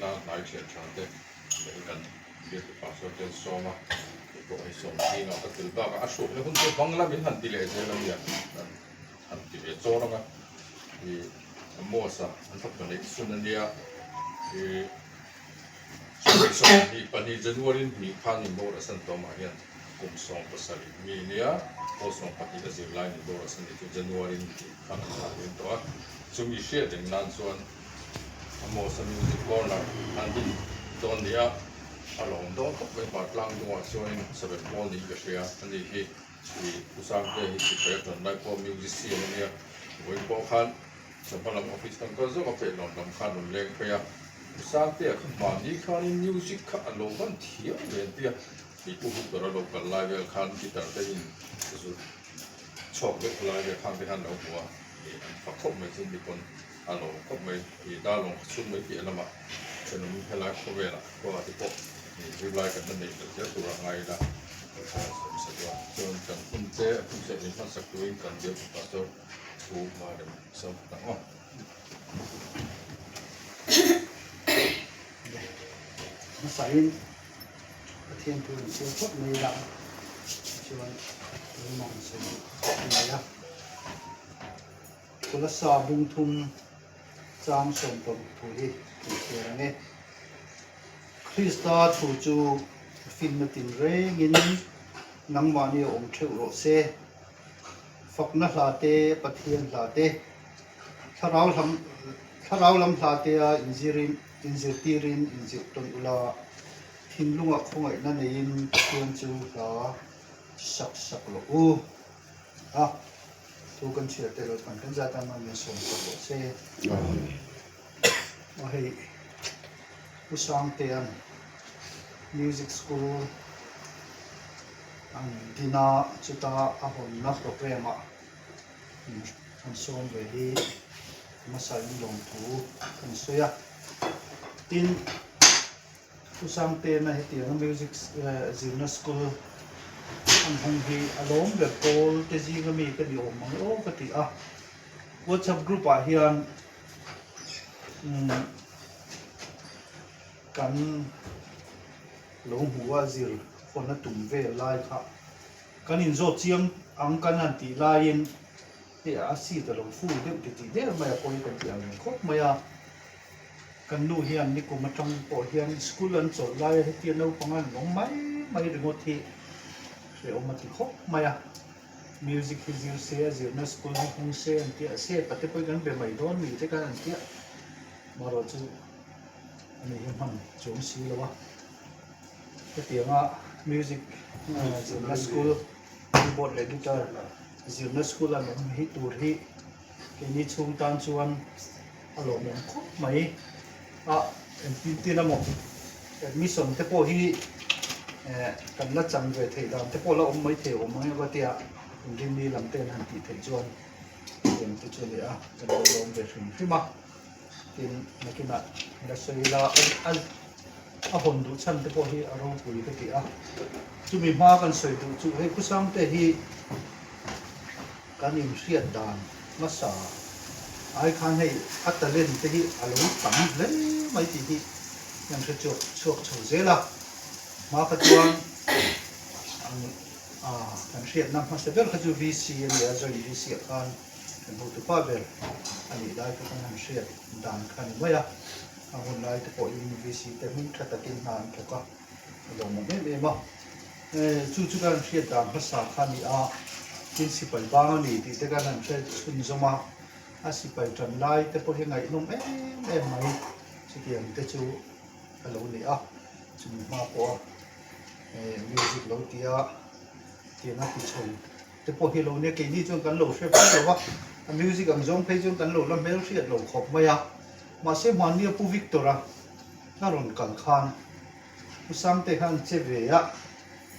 la hnai thian tha te leh kan biak pastor te an sawm a, hei pawh hei sawm zingah ka tel bakah a hruakna hun chu hmang la min han ti leh zel a nia an han ti ve chawr ang a, ih Amos-a an fapa neih chhun a nia ih 22 January hnih khan in boral san tawmah hian kum 17 mi nia pawl 12 a zirlai in boral san ni chu January hnih khan an thlah liam tawh a, chumi hriat reng nan chuan Amos-a music corner an din dawn nia a lawm dawn khawp mai hmar tlang dungah chuanin savet pawl niin ka hria a ni hi ih Pu Sangte hi sipai a ṭan lai pawh musician a nia vawiin pawh khan Chawhma lam office kan kal zawk a pehlawn lam khan rawn leng phei a, Pu Sangtea kha hmani khanin music kha a lo van thiam ve an ti a, ih Pu Hooper a lo kal lai vel khan guitar te in zut chhawk deuh lai vel khang te khan lo hmu a, ih an fak khawp mai chu ni pawn a lo khawp mai, ih darlawng kha chhung mai piah lamah thenawm helai khawvelah khua te pawh ih zirlai kan la neih loh zel tur a ngai ila tih kha a sawi hmasa duh a, chuan kan hun te a hun che min hmansak turin kan biak pastor Pu Marem Sawm tak aw. Hmasain Pathian thu an chhiar phawt mai ila chuan rilru an sawi phawt mai a. Kolasa bung thum chang 16 thu hi kan chhiar ang e. Krista thu chu finna tinrengin nangmahni a awm theuh rawh se. Fakna hla te, Pathian hla te, thlarau lam thlarau lam hla te a inzirin inzirtirin inzirh tawn ula, thinlungah khawngaihna neiin Pathian chu hla sak sak rawh u. A thu kan chhiar te lo kan kan zat a man min sawm sak rawh se. Aw hei Pu Sangtea'n Music School an din a, chuta a hawnna programme ah an sawm ve hi hmasa in lawmthu kan sawi a. Tin, Pu Sangtena hetianga music zirna school an hawng hi a lawm ber pawl te zinga mi ka ni awm ang aw ka ti a. WhatsApp group ah hian kan lo hmu a zir hawn a tum vel lai kha kan inzawt chiang ang kan han tih laiin hei a seat a lo full deuh ti tih der mai a pawi kan tih ang reng khawp mai a kan nu hian nikum atang pawh hian school an chawlh lai a hetia naupang an lawng mai mai ringawt hi hrehawm a ti khawp mai a. Music hi zir se a zirna school hi hmung se an tia se pate pawhin kan be mai dawn mi te khan an tia marawh chu ani hi hman chuang si lo a hetianga music zirna school keyboard leh guitar zirna school an awm hi tur hi keini chhung tan chuan a lawmawm khawp mai a engtin tin emaw admission te pawh hi eh kan la chang ve theih dan te pawh la awm mai thei awm ang em tia inrinni lam te an han tih theih chuan eng te chu a ni a kan lo lawm ve hrim hrim a tin nakinah la sawi ila a a hawn duh chhan te pawh hi a ropui ka ti a chumi hma kan sawi duh chu hei khawsang te hi. Kan inhriat dan hmasa ai khan hei a talent te hi a lo tam hle mai tih hi kan hre chhuak chhuak chho zel a. Hma kha chuan ang kan hriatna hmasa ber kha chu VC a ni a, Joint VC ah khan kan hotupa ber a nih lai kha kan han hriat dan kha a ni mai a. A hun lai te pawhin VC te hming tha takin hna an thawk a. A lawmawm em em a, chu chu kan hriat dan hmasa kha a ni a, tin sipai bang a ni tih te kan han hre chhunzawm a, a sipai tan lai te pawh hi ngaihnawm em em mai chutiang te chu a lo ni a, chumi hma pawha music lo tia tianga ti chho te pawh hi a lo nia, keini chuan kan lo hre vak lo va, a music ang zawng phei chuan kan lo la hmelhriat lo khawp mai a, mahse hmanni a Pu Victor-a a rawn kal khan Pu Sangte khan che ve a,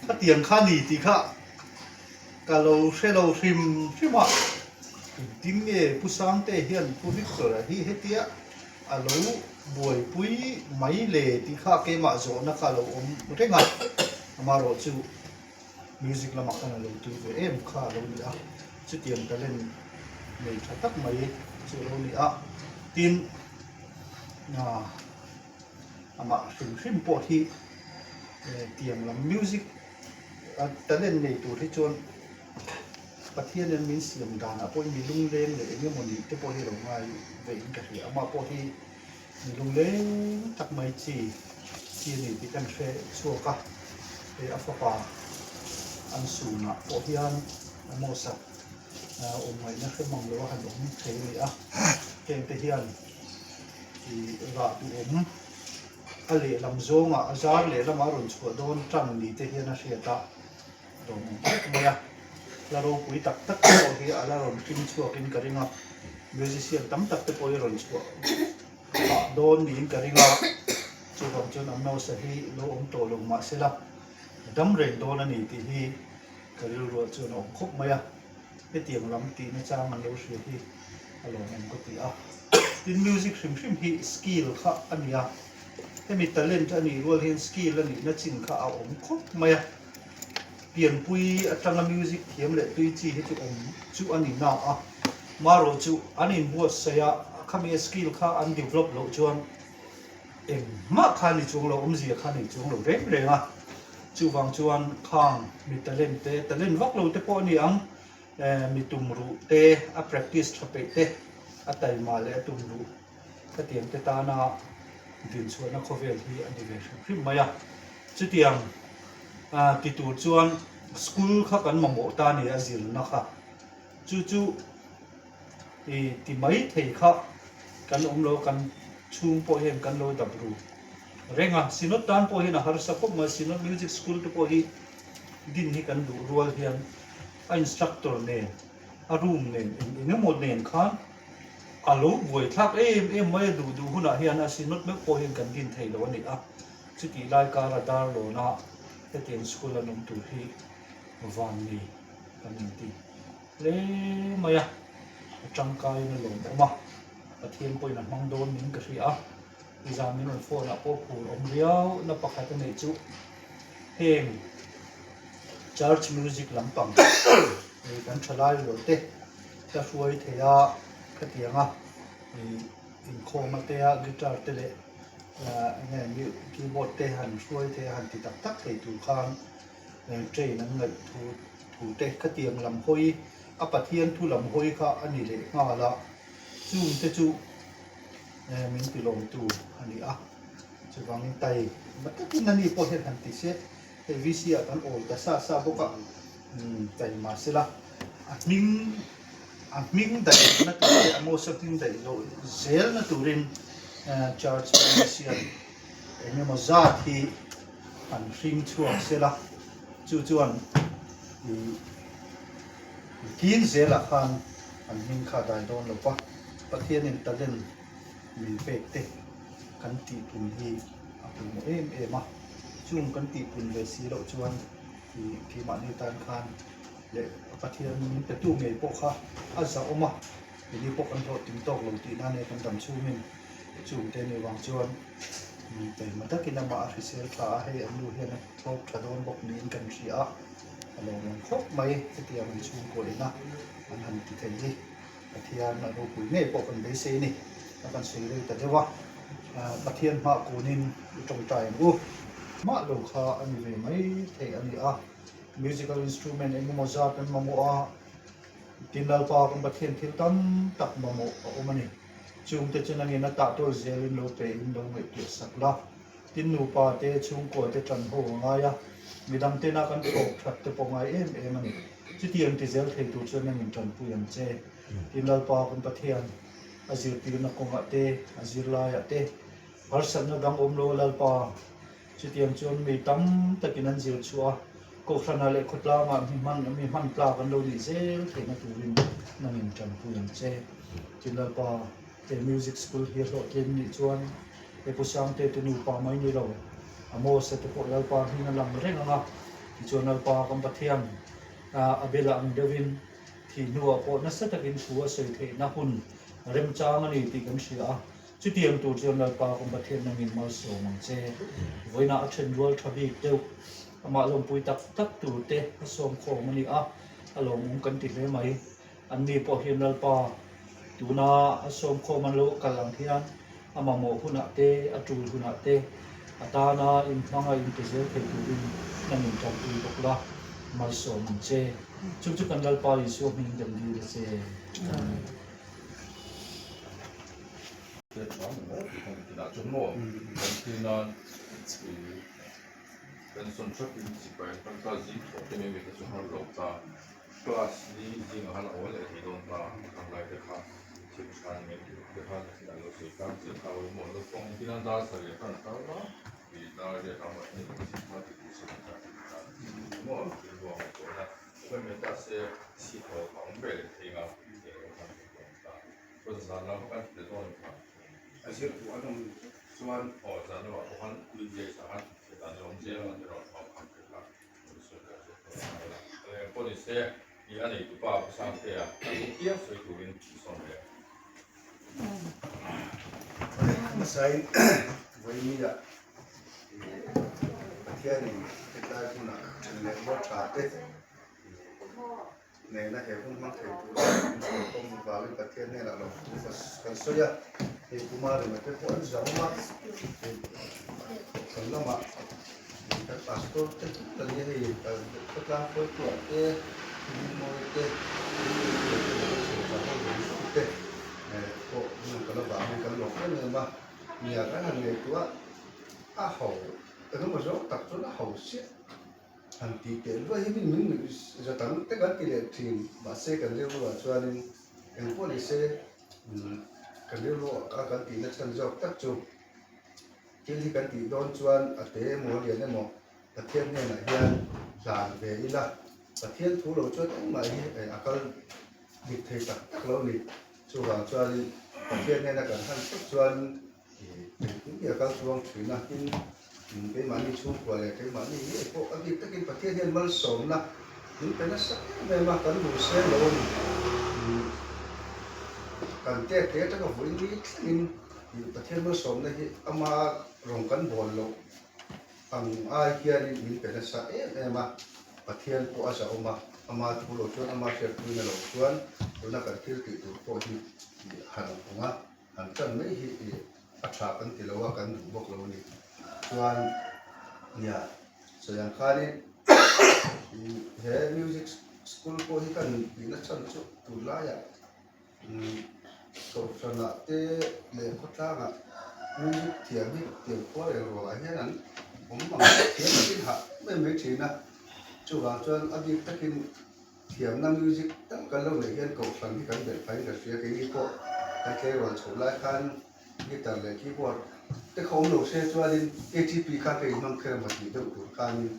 khatiang kha ni tih kha ka lo hre lo hrim hrim a, engtin nge Pu Sangte hian Pu Victor-a hi hetia a lo buaipui mai le tih kha keimah zawhna kha a lo awm reng a, amaherawh chu music lamah khan a lo tui ve em kha a lo ni a, chutiang talent nei tha tak mai chu a lo ni a, tin. Amah hrim hrim pawh hi tiang lam music talent nei tur hi chuan Pathianin min siam danah pawhin mi lungleng leh eng emaw nih te pawh hi a lo ngai ve in ka hria. Amah pawh hi mi lungleng tak mai chi chi a ni tih kan hre chhuak a, hei a fapa an sunah pawh hian Amos-a awm ngaihna hre mang lo a han awm thei a ni a, heng te hian ih rah duhawm a lehlam zawngah a zar lehlamah a rawn chhuah dawn tan ni te hian a hriat a. Lawmawm khawp mai a, hla ropui tak tak te pawh hi a la rawn hlim chhuakin ka ring a, musician tam tak te pawh hi rawn chhuah phah dawn niin ka ring a, chuvang chuan an nausa hi lo awm tawh lo mahsela a dam reng dawn a ni tih hi ka rilruah chuan a awm khawp mai a, hetiang lam tihna chang an lo hria hi a lawmawm ka ti a. Tin music hrim hrim hi skill kha a ni a, hemi talent a nih rual hian skill a nihna chin kha a awm khawp mai a. Pianpui atanga music thiam leh tui chi hi chu awm chu a ni na a, marawh chu an inbuatsaih a, khami a skill kha an develop loh chuan engmah kha a ni chuang lo, awmzia kha a nei chuang lo reng reng a. Chuvang chuan khang mi talent te, talent vak lo te pawh a ni ang, mi tumruh te, a practice tha peih te, a taima leh a tumruh Khatiang te tana dinchhuahna khawvel hi a ni ve hrim hrim mai a. Chutiang ti tur chuan school kha kan mamawh ta a ni a zirna kha. Chu chu i ti mai thei kha kan awm lo kan chhung pawh hian kan lo dap ru reng a. Synod tan pawh hian a harsa khawp mai Synod Music School te pawh hi din hi kan duh rual hian a instructor nen a room nen eng eng emaw nen khan A lo buaithlak em em mai a duh duh hunah hian a synod meuh pawh hian kan din thei lo a ni a, chutih lai kara Darlawna hetiang school an awm tur hi van ni kan inti hle mai a, a tangkaiin a lawmawm a, Pathian pawhin a hmang dawn niin ka hria a, nizan min rawn phone ah pawh phur awm riau na pakhat a neih chu heng church music lampang kan thalai rual te. Ka hruai thei a, khatianga ih inkhawm atea guitar te leh eng nge keyboard te han hruai thei a han ti tak tak thei tur khan train an ngaih thu thu te khatiang lam hawi a Pathian thu lam hawi kha a ni leh nghal a, chung te chu min ti lawm tu a ni a, chuvangin tai takin ani pawh hian han ti se hei VC ah kan awl ta sa sa bawk a. Taima sela a hming a hming daih na tur te a Mosa hming daih loh zel na turin church musician eng emaw zat hi an hring chhuak sela chu chuan ih kin zelah khan an hming kha dai dawn lo va Pathianin talent min pek te kan tihpun hi a pawimawh em em a chung kan tihpun ve si loh chuan. Ih keimahni tan khan leh Pathian min petu ngei pawh kha a zahawm a, keini pawh kan hlawhtling tawk lo tihna ania kan dam chhungin chungte nih vang chuan taima takin amah a hrisel tha a, hei an nu hian a thlawp tha dawn bawk niin kan hria a, a lawmawm khawp mai hetiang an chhungkaw ina an han ti thei hi. Pathian a ropui ngei pawh kan beisei a ni. A kan sawi rei ta deuh a, Pathian hmah kunin i tawngtai ang u. Mah lo kha a ni ve mai thei a ni a, musical instrument eng emaw zat an mamawh a, tin Lalpa kan Pathian thil tam tak mamawh a awm a ni. Chungte chu nangin a tahtawl zelin lo pe in lo ngaihtuah sak la. Tin nupa te chhungkaw te tan ho a ngai a, midang tena kan thawk that te pawh ngai em em a ni. Chutiang ti zel thei tur chuan nangin tanpui ang che. Tin Lalpa kan Pathian a zirtirna kawngah te, a zirlaiah te harsatna dang awm lo a Lalpa. Chutiang chuan mi tam takin an zir chhuah a, Kohhranah leh khawtlangah mi hman mi hman tlak an lo nih zel theihna turin nangin tanpui ang che. Tin Lalpa he music school hi a hlawhtlin nih chuan he Pu Sangte te nupa mai ni lo, Amos-a te pawh Lalpa hming a lang reng ang a, tichuan Lalpa kan Pathian a bela ang deuhin thih hnuah pawh nasa takin thu a sawi theihna hun remchang a ni tih kan hria a, chutiang tur chuan Lalpa kan Pathian nangin malsawm ang che. Vawiinah a then rual tha bik deuh, amah lawmpui tak tak tur te a sawmkhawm a ni a, a lawmawm kan ti hle mai. Anni pawh hian Lalpa tuna a sawmkhawm an lo kal ang hian a mamawh hunah te, a tul hunah te. A tana inhmanga inpe zel thei turin nangin tanpui bawk la, malsawm ang che. Chu chu kan Lalpa Isua hmingin kan dil a che. Amen. Class ni zingah khan a awl leh thei dawn ta ang lai te kha thil tha ni mai tih te khan a lo sawi tlang chiah ta awm maw naupang tina dar sarih khan a kal a ih dar riat ang ah hian thil tha ti tur sawi ta tih kha maw thil ruang a tawh na awm em ta se chhi thaw kha awm ve leh thei nga eng emaw khan thil awm ta chuan zan lam kha kan ti ta dawn kha a zir pawh an awm chuan aw zan lamah pawh khan weekdays ah khan dan a awm zel ang erawh a awm khan Hmasain vawinia Pathianin hetlai hmunah then leh rual tha te nena he hun hmang thei tura min hruai pawm vangin Pathian hnenah lo thu kan sawi a, hei Puma ringawt te pawh an zam a, hei kan lamah kan pastor te tut a nia hei khawtlang hruaituah te Rinmawia te Rinpuia te leh thiantha ho zawng zawng te pawh hmun kan avangin kan lawm em em a, nia kan han ngaihtuah a ho engemaw zawng tak chuan a ho chiah. Han tih teh luai hi min min nuih za tam te kan ti leh thin mahse kan rilruah chuanin eng pawh ni se kan rilruah a kan tihna chhan zawk tak chu thil hi kan tih dawn chuan a te emaw a lian emaw Pathian hnenah hian hlan ve ila Pathian thu lo chuan engmah hi a kal dik thei tak tak lo ni chuvang chuanin Pathian hnena kan han phawt chuan Engtin nge a kal chuang thin a, tin keimahni chhungkua leh keimahni ngei pawh a bik takin Pathian hian malsawmna min pe nasa em em a, kan duh seng lo a ni. Kan tek te atanga vawiin ni thlengin Pathian malsawmna hi ama rawng kan bawl loh ang ai hianin min pe nasa em em a, Pathian pawh a zahawm a, ama thu lo chuan ama hriatpuina lo chuan tuna kan thil tih tur pawh hi han awm a. Han tan mai hi ih a tha kan ti lo a, kan duh bawk lo a ni. Chuan nia sawi ang khanin ih he music school pawh hi kan tihna chhan chu tunlaiah umm kohhranah te leh khawtlangah music thiam hi tiang khua reng ruangah hian an awm ang thiam takin hah em em mai thin a, chuvang chuan a bik takin. Thiamna music tak kan lo neih hian kohhran hi kan belh phahin ka hria. Keini pawh kan tleirawl chhoh lai khan guitar leh keyboard te kha awm lo se chuanin KTP kha ka inhmang kher emaw tih deuh tur khanin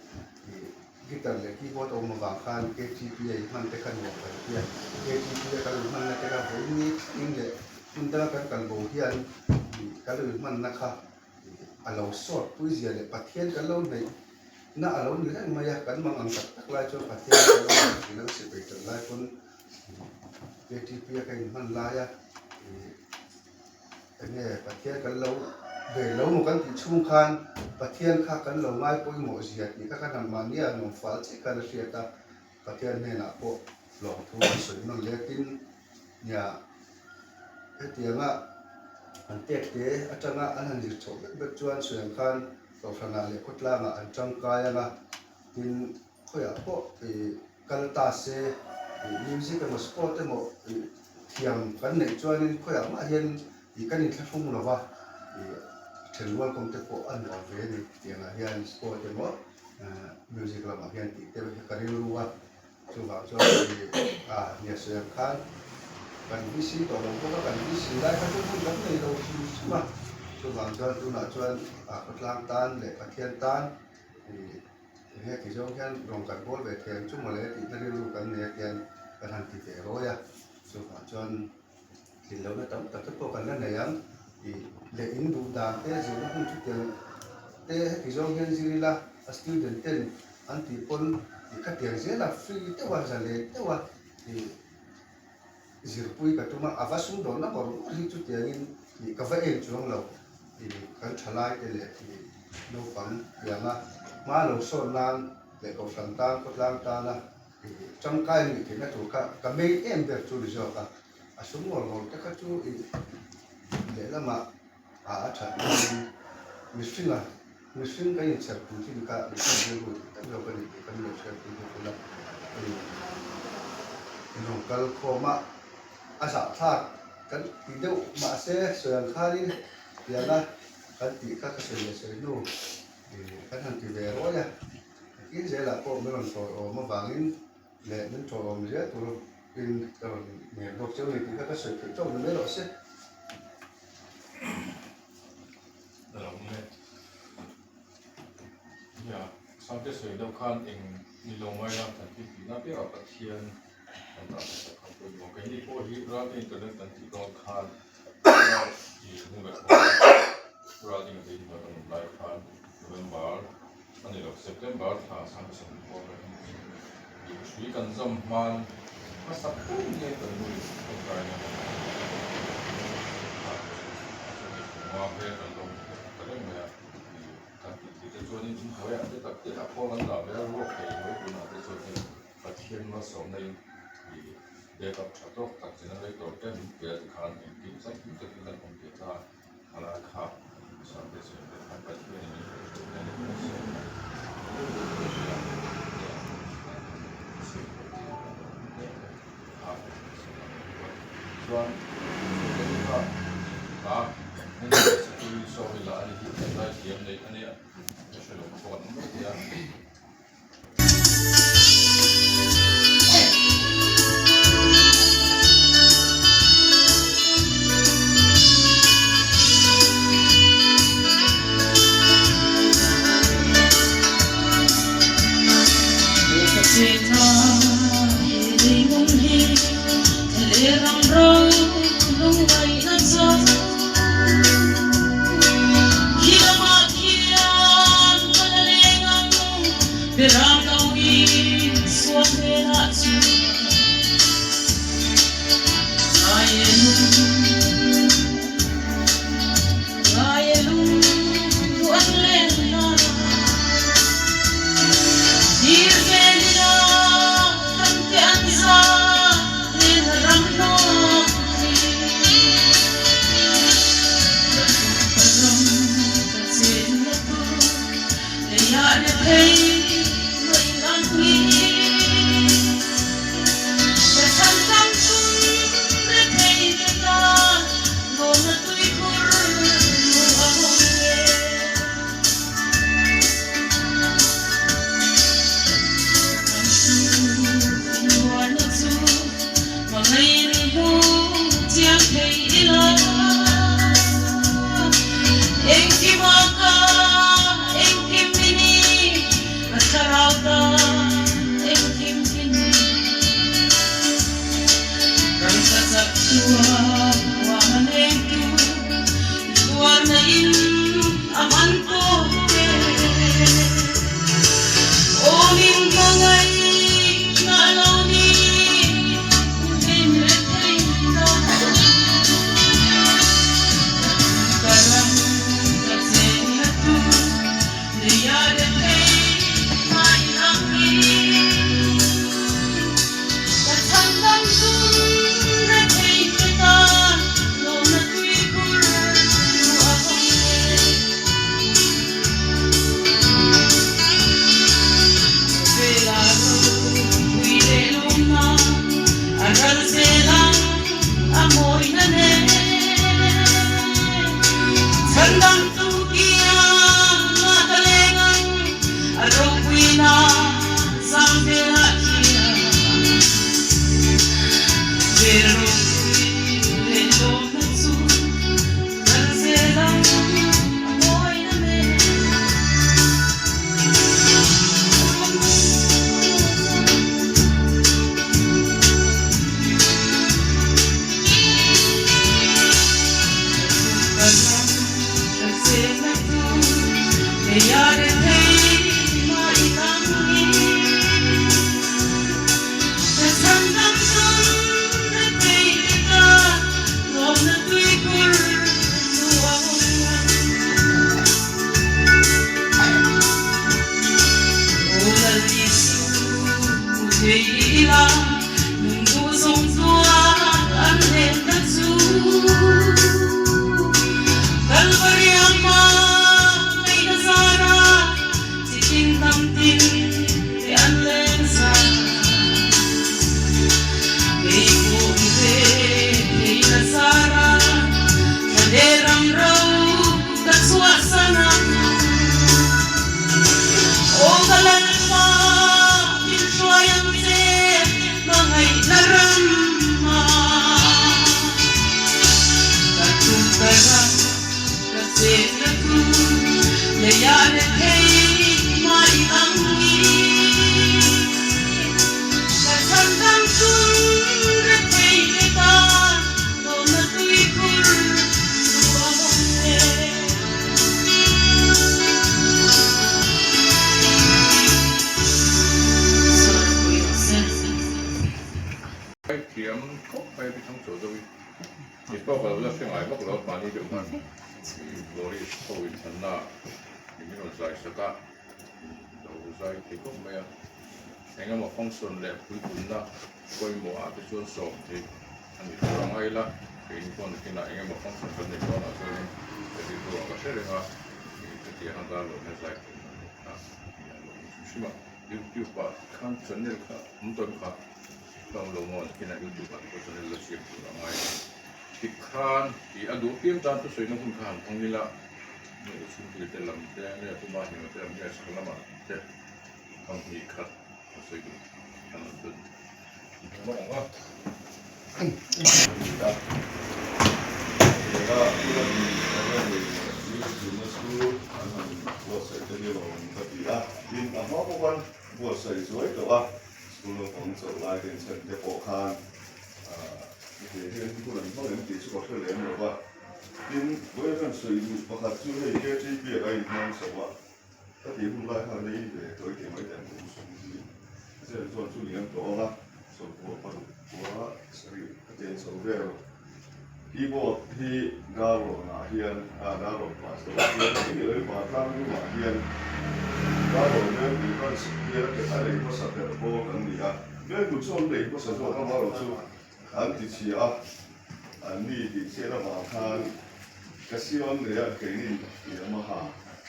ih guitar leh keyboard a awm avang khan KTP a inhman te kha nuam kan ti a. KTP a kan inhmanna te kha vawiin ni thlengin leh hmun danga kan kal bo hian ih kan lo inhmanna kha a lo sawt pui zia leh Pathian kan lo hneih na a lo ni reng mai a, kan mang ang tak tak lai chuan Pathian kan lo hneih thin ang sipai tan lai pawn KTP a ka inhman lai a ih enge Pathian kan lo ve lo maw kan tih chhung khan Pathian kha kan lo ngai pawimawh zia tih kha kan han mahni a nuam fal chiah khan a hriat a, Pathian hnenah pawh lawmthu an sawi nawn letin nia hetianga an tek te atanga an han zir chhoh vek vek chuan sawi ang khan kohhranah leh khawtlangah an tangkai ang a, tin khawiah pawh ih kal ta se ih music emaw sport emaw ih thiam kan neih chuanin khawiah mah hian ih kan inthlahrung lo va ih thenrual kawng te pawh a nuam ve a ni tiangah hian sport emaw music lamah hian tih te hi ka rilru a. Chuvang chuan hei a nia sawi ang khan kan VC tawh lo bawk a, kan VC lai kha chu hun kan nei lo hrim hrim a. Chuvang chuan tunah chuan a khawtlang tan leh Pathian tan ih eng nge ti zawng hian rawng kan bawl ve thei ang chu mawle tihna rilru kan nei a tian kan han ti ve rawi a. Chuvang chuan tlin lohna tam tak te pawh kan la nei ang ih leh in duh dan te zirna hun chutiang te heti zawng hian zir ila a student ten an tih pawn ih khatiang zela free deuh a zalen deuh a ih zirpui ka tum a a va sumdawnna ngawr ngawr hi chutiangin ih ka va en chuang lo ih kan thalai te leh ih naupang tianga hma lo sawn nan leh kohhran tan khawtlang tana Tangkai nih theihna tur kha ka mei em ber chu ni zawk a, a sum ngawr ngawr te kha chu ih lehlamah a a that hmangin mihringa Mihring kan inchher pui thin kha mihring rilru dik tak zawk a ni tih kan lo hriatpui bawk ila hei in rawn kal khawm a, a zahthlak kan ti deuh mahse sawi ang khanin tianga kan tih kha ka sawi leh sawi hnu kan han ti ve ruai a, nakin zelah pawh min rawn tawiawm avangin leh min tawiawm zel turin ka rawn ngen bawk cheu a ni tih kha ka sawi theih tawk ni mai rawh se. Nia, Sangte sawi deuh khan eng ni lo mai la kan thil tihna piahah Pathian kan dah hmasak kha pawimawh. Keini pawh hi ral internet kan tih dawn khan i hnu leh hma ral ding a hma kan awm lai khan November a ni lo September thla Sangte sawi pawh kan i hrui kan zawm hman hmasak ber nge kan nu in tawngtaina kan a hmel kan lo hmu ta reng mai a. Kan tih tih te chuanin inhnuaiah te tak te a khawl an dah ve a, ruak thei lo tunah te chuan hei Pathian malsawmna in ih backup tha tawk tak generator te min pe a tikhan engkim changkim takin kan awm ve ta a lai kha Sunday zing te khan Pathian in min kaihhruaina leh malsawmna ropui zia siam theih tih kan lo hmu hle mai kha chuan kha a Pai pi thang chho deuh i i pawh ka lo la hre ngai vak lo mahni deuh khan i Boris ho inchhanna i min rawn zai sak a lo zai thei khawp mai a eng emaw function leh puipunna pawimawh ah te chuan sawm theih a ni tur a ngai la keini pawh nakinah eng emaw function kan neih dawnah chuanin ka rilru ah ka hre reng a i hetiang a darlawn hian zai thei kan ni kha i a lo ni hrim hrim a youtube ah khan channel kha awm tawh em kha. Ka awm lo maw nakinah youtube ah te pawh channel la siam tur a ngai a tikhan ih a duh piang tan thusawi na hun kha han hmang ila nge u chhungpui te lam te nge puma hniam te lam nge chhak lamah te kam hnih khat a sawi duh an awm chuan hmang ang a. Heta Pu Rabi Zirtirna School an han buatsaih te hi lawm ka ti a, tin a hma bawk an buatsaih zuai tawh a. School naupang chawlh lai te inchhan te pawh khan he hian hun an hmang em tih chu ka hre lem lo va. Tin, vawiin hian sawi duh pakhat chu hei KTP ah ka inhmang chho a, ka tih hun lai khan rei ve tawh i tih mai teh ang kum sum hi zel chuan chu liam tawh ang a, sawmpua paruk kua sarih ka chen chho vel. Keyboard hi Darlawn ah hian ah Darlawn Pastor ah hian mai ni lo Vantlang hnungah hian Darlawn Vengpui Branch hian a lei hmasa ber pawl kan ni a, Vengpui chu an lei hmasa zawk amaherawh chu an ti chhia a, an ni tih chhiat avang khan ka siam nei a keini Yamaha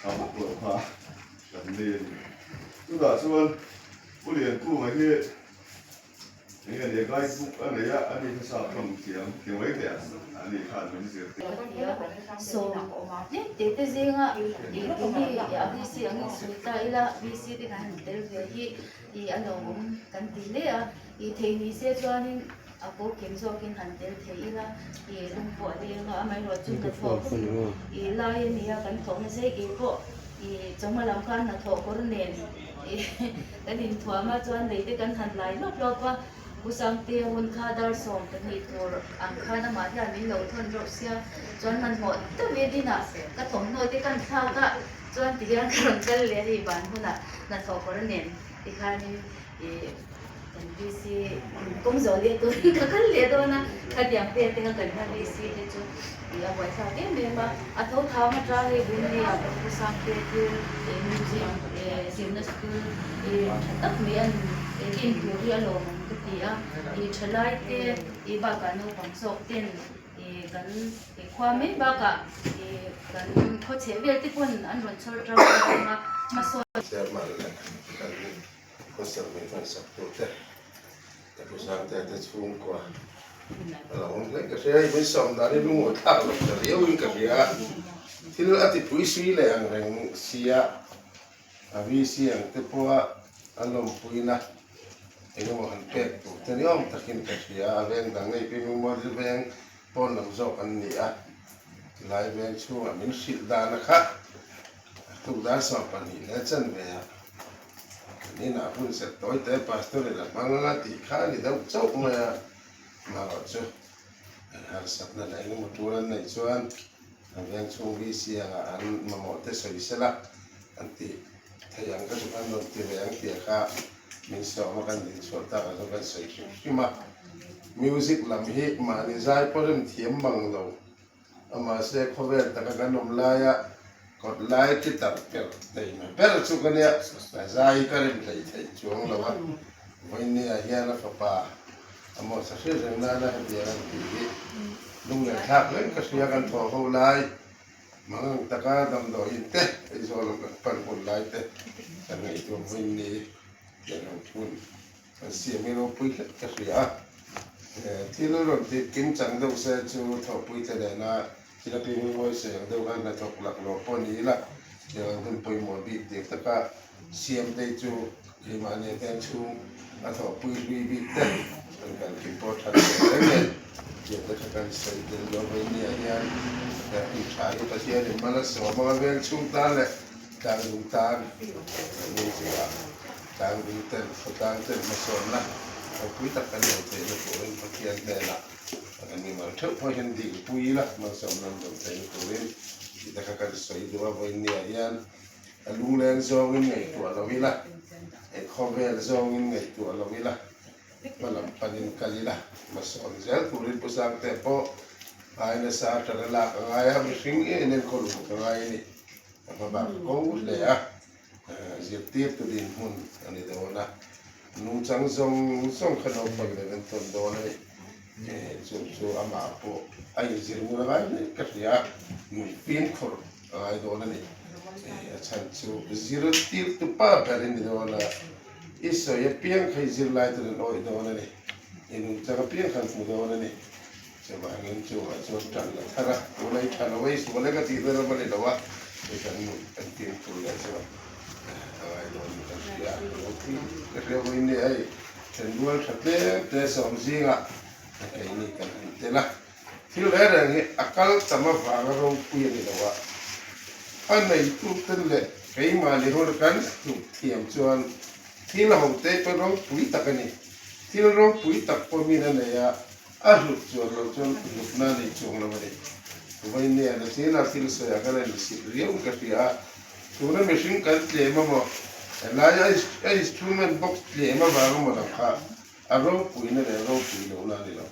tha vak lo kha kan nei a ni. Chutah chuan Pu Liankunga hi Enge a nia guide book a nei a, ani kha sap tawng thiam ti mai teh ang, ani khan min zirtir. Sawm tlem te te zinga i hi a VC ang in sawi ta ila, VC te kan han tel ve hi i a lawmawm kan ti hle a, i thei ni se chuanin a ko kim zawkin han tel thei ila i lung pawh a leng a, amaherawhchu hnathawh i lai a nia kan thawh nasa hi keipawh i chawhma lam khan hnathawh kawr nen i Kan inthuam a chuan lei te kan han lai lawp lawp a, Pu Sangtea hun kha dar 12 tur ang khan amah hian min lo thawn reuh sia, chuan hmanhmawh deuhin inah ka thawmhnaw te kan thlak a, chuan tihian ka rawn kal leh a hei ban hunah hnathawh kawr nen tikhanin ih kan VC kawng zawh leh turin ka kal leh dawn a, khatiang vel te kha kan hma VC te chu ih a buaithlak em em a, a tho thang atang hei Bunni ah Pu Sangtea thil ih music. Zirna school tha tak mai a ni din tur hi a lawmawm ka ti a, ih thalai te ih bakah naupang zawk ten ih kan khua mai bakah ih kan khaw chheh vel te pawn an rawn chhawr tang a hmasawn. Chairman leh kan khawsak min hmansak tur te ka pu Sangtea te chhungkua a lo awm hle ka hria hei min sawm dan hi lungawi thlak loh ta riau in ka hria thil a ti pui sui leh ang reng sia a VC ang te pawha a lawmpuina eng emaw han pek tur te ni awm takin ka hria a veng dang nei pi Memorial veng pawn lam zawk an ni a tilai veng chhungah min hrilh dan a kha a tuk dar 12 leh chanve ah Inah hun set tawi te Pastor in a hmang anga tih kha a ni deuh chauh mai a, amaherawh chu an harsatna leh engemaw tul an neih chuan an veng chhung VC anga an mamawh te sawi sela an tih theih ang kha chu kan rawn ti ve ang tih kha min sawm a kan din chhuah tak a chu kan sawi hrim hrim a. Music lam hi mahni zai pawh rem thiam mang lo. Mahse, khawvel taka kan awm laia kawt lai ki tak per teima ber chu ka nia, ka zai hi ka rem hleih theih chuang lo a, vawinia hian a fapa a mawsa hriat reng nana hetiang an tih hi lungleng thlak reng ka hria kan thawh ho lai mangang taka damdawiin te Aizawl lam kan pan hun lai te kan ngaihtuah vawiin tiang ang thun. Kan siam hi ropui hlek ka hria a, thil rawn tih kim chang deuh se chu thawhpui te nena thil a ping ngawi sawi ang deuh khan hnathawk laklawh pawh ni ila, tiang ang hun pawimawh bik tir taka siam te chu keimahni veng chhung a thawhpui hlui bik te kan kal kim pawh that ve reng e tiang te kha kan sawi tel lo veinia hian he hun tha hi Pathianin mal a sawm anga veng chhung tan leh tlangdung tan kan inzir a. Tlangding ten khawtlang ten hmasawnna ropui tak kan nei theihna turin Pathian hnenah kan mimal theuh pawh hian dingpui ila hmasawnna an rawn theihna turin tih te kha kan sawi duh a, vawiinniah hian a lungleng zawngin ngaihtuah lo ila, khawvel zawngin ngaihtuah lo ila. Hma lam panin kal ila, hmasawn zel turin Pu Sangte pawh ngai nasa atang a lak a ngai a, mihring nge in enkawl uluk a ngai a ni. A hma bak a ko hle a, zirtirtu dinhmun a ni dawn a, nungchang zawng zawng kha naupang in an tawn dawn a ni. Chu chu amah pawh a inzir ngun a ngai hle ka hria, nui fimkhur a ngai dawn a ni. A chhan chu zirtirtu pa ber i ni dawn a. I sawi apiang kha i zirlai ten an awih dawn a ni. I nungchang apiang kha an hmu dawn a ni. Chuvangin chungah chuan tan la thar a, tuna i tha lo a, i sual e ka tih vel a va ni lo a, hei kan nun kan fimkhur leh chuan a ngai dawn in kan hria a, ka lo ti ka hria vawiin nia hei thenrual tha tlem te sawm zingah keini kan han tel a. Thil reng reng hi a kal tam avanga ropui a ni lo a, a neitu te leh keimahni hun kan hlut thiam chuan thil ho te pawh ropui tak a ni. Thil ropui tak pawh min a nei a, a hlut chuan lo chuan hlutna a nei chuang lo a ni. Vawinia na china thil sawiah khan a insit riau ka hria a, tuna mihring kan tlem amaw, helaia a instrument box tlem avang amaw lang kha A ropuina leh ropui lohna a ni lo.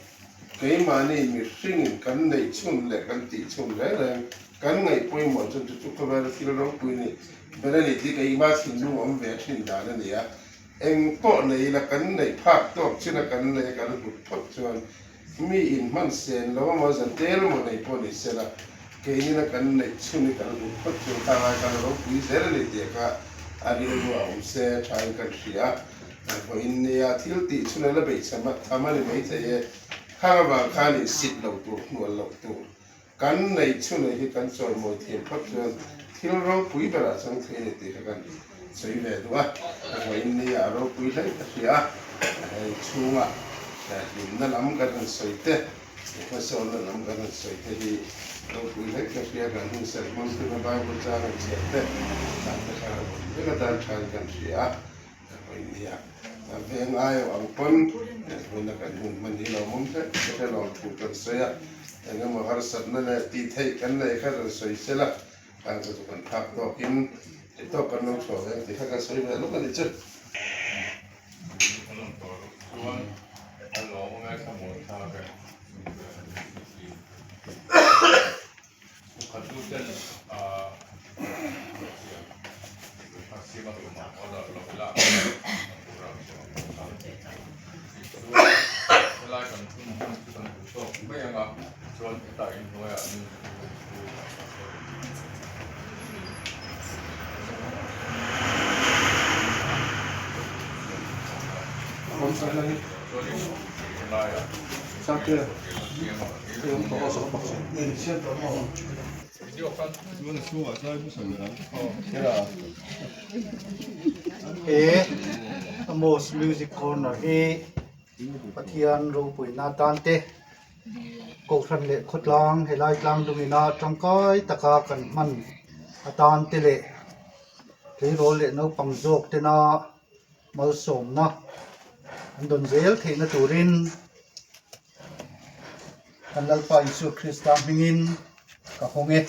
Keimahni mihringin kan neih chhun leh kan tih chhun reng reng kan ngaih pawimawh chuan chu chu khawvela thil ropui ni ber a ni tih keimah thinlung awm ve thin dan a ni a. Eng pawh nei ila kan neih phak tawk china kan nei a kan hlut phawt chuan mi inhman sen lo emaw zatel emaw nei pawh ni sela keinina kan neih chhun hi kan hlut phawt chuan kha ngai khan a ropui zel a ni tih kha a rilru a awm se thain kan hria a. Vawiin nia thil tih chhun a la beih cham a, tham a ni maithei e. Khang avang khan insit loh tur, hnual loh tur. Kan neih chhun hi kan chawimawi thiam phawt chuan thil ropui berah chang thei a ni tih kha kan sawi ve duh a. Vawiin nia a ropui hle ka hria a, hei chhunga hlimna lam kan han sawi te, hmasawnna lam kan han sawi te hi ropui hle ka hria. Kan hun serh hmang tuna Bible chang han chhiar te, dan te kha vek atan thain kan hria a. Nia, a veng aio ang pawn hmuna kan hun hman hi lo awm hle ka hre lo thu kan sawi a, eng emaw harsatna leh tih theih kan nei kha rawn sawi sel a, khang te chu kan phak tawkin theih tawk kan lo chhuah ve ang tih kha kan sawi ve lawk a ni chu. Kan awm tawh loh chuan a lawm awm e thlamuan thlak e. He Amos Music Corner hi Pathian ropuina atan te Kohhran leh khawtlang helai tlang dungina tangkai taka kan hman atan te leh tleirawl leh naupang zawk tena malsawmna an dawn zel theihna turin Kan Lalpa Isua Krista hmingin ka hawng e.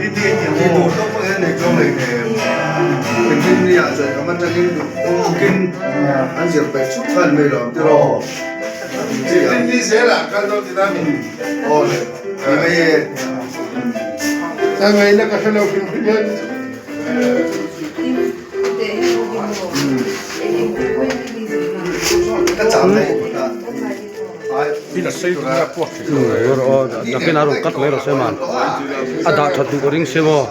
Tih tur tawk pawh hian nei tlawng lei nen engtin ni ah chuan kam atangin duhtukin an zir peih chuk khan mai lo ang tiraw. Engtin ni zelah kal dawn ti ta mi? Aw le, ni mai e. Ka ngaihna ka hre lo hrim hrim hian. Ka cham mai ta. Nakin a rawn cut mai rawh se man a dah that duh ka ring se maw.